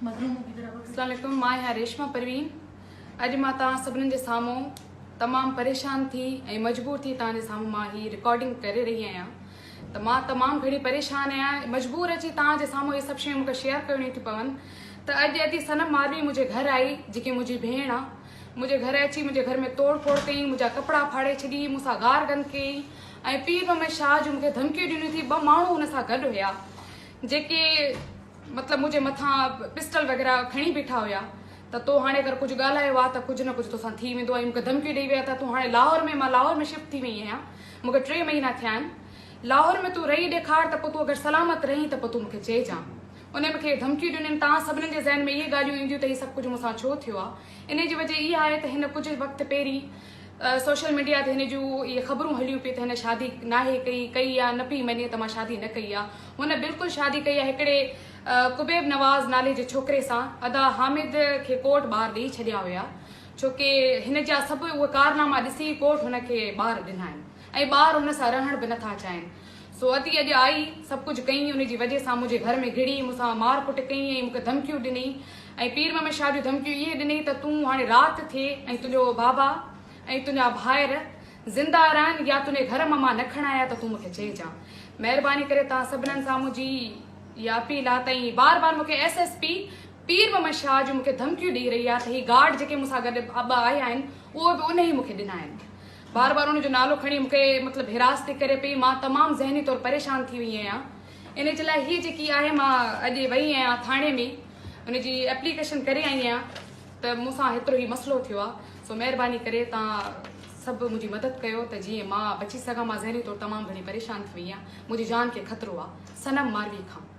اسلام عليڪم مان آهيان ريشما پروين اڄ مان توهان سڀنن جي سامهون تمام پريشان ٿي ۽ مجبور ٿي توهان جي سامهون مان هي رڪارڊنگ ڪري رهي آهيان ته مان تمام گهڻي پريشان آهيان مجبور اچي توهان جي سامهون اهي سڀ شيون مونکي شيئر ڪرڻيون ٿيون پون ته اڄ ادي صنم ماروي منهنجي گهر آئي جيڪي منهنجي ڀيڻ آ منهنجي گهر اچي منهنجي گهر ۾ توڙ ڦوڙ ڪئي منهنجا ڪپڙا ڦاڙي ڇڏي مون سان گار گند ڪئي ۽ پير محمد شاهه جون مونکي ڌمڪيون ڏنيون ٿي ٻه ماڻهو ان سان گڏ هيا جيڪي مطلب منهنجي مٿان پسٽل وغيره کڻي بيٺا هيا ته تو هاڻي اگر ڪجهه ڳالهايو آ ته ڪجهه نه ڪجهه توسان ٿي ويندو ۽ مونکي ڌمڪيون ڏئي ويا ته تون هاڻي لاهور ۾ مان لاهور ۾ شفٽ ٿي وئي آهيان مونکي ٽي مهينا ٿيا آهن لاهور ۾ تون رهي ڏيکار ته پوء تون اگر سلامت رهين ته پوء تون مونکي چئجان انهي مونکي ڌمڪيون ڏنين توهان سڀني جي ذهن ۾ اهي ڳالهيون اينديون ته هي سڀ ڪجهه مون سان ڇو ٿيو آ انهي جي وجه اها آهي ته هن ڪجهه وقت پهرين سوشل ميڊيا تي هن جون اهي خبرون هليون پئي ته هن شادي ناهي ڪئي، ڪئي آ نه پئي مڃي ته مان شادي نه ڪئي آ. هن بلڪل شادي ڪئي آ هڪڙي ڪبيب نواز نالي جي ڇوڪري سان. ادا حامد کي ڪورٽ ٻاهر ڏئي ڇڏيا هيا ڇو ڪي هن جا سڀ اهي ڪارناما ڏسي ڪورٽ هن کي ٻاهر ڏنا آهن ۽ ٻار هن سان رهڻ به نٿا چاهين. سو ادي اڄ آئي، سڀ ڪجهه ڪئين، ان جي وجهه سان منهنجي گهر ۾ گهڙي، مون سان مار ڪٽ ڪئين ۽ مون کي ڌمڪيون ڏنئي ۽ پير محمد شاهه جون ڌمڪيون اهي ڏنئي ته تون هاڻي رات ٿئي ۽ تنهنجو بابا ۽ تنهنجا ڀائر زنده رهن يا تنهنجي گهر مان مان نه کڻايان ته تون مون کي چئجان. مهرباني ڪري توهان سڀنن سان منهنجي اها اپيل آ ته ۽ بار بار مون کي S S P Pir Muhammad Shah جون مون کي ڌمڪيون ڏئي رهي آ ته هي گارڊ جيڪي مون سان گڏ ٻه آيا آهن اهي به انهي مون کي ڏنا آهن. بار بار ان جو نالو کڻي مون کي مطلب هراس ٿي ڪري پئي مان تمام ذهني طور پريشان ٿي وئي آهيان ان جي لاء هي جيڪي آهي مان اڄ وئي آهيان ٿاڻي ۾ ان جي ايپليڪيشن ڪري آئي آهيان ته مون سان هيترو هي مسئلو ٿيو آهي سو مهرباني ڪري توهان سڀ منهنجي مدد ڪيو ته جيئن مان بچي سگهان مان ذهني طور تمام گهڻي پريشان ٿي وئي آهيان منهنجي جان کي خطرو آهي صنم ماروي کان.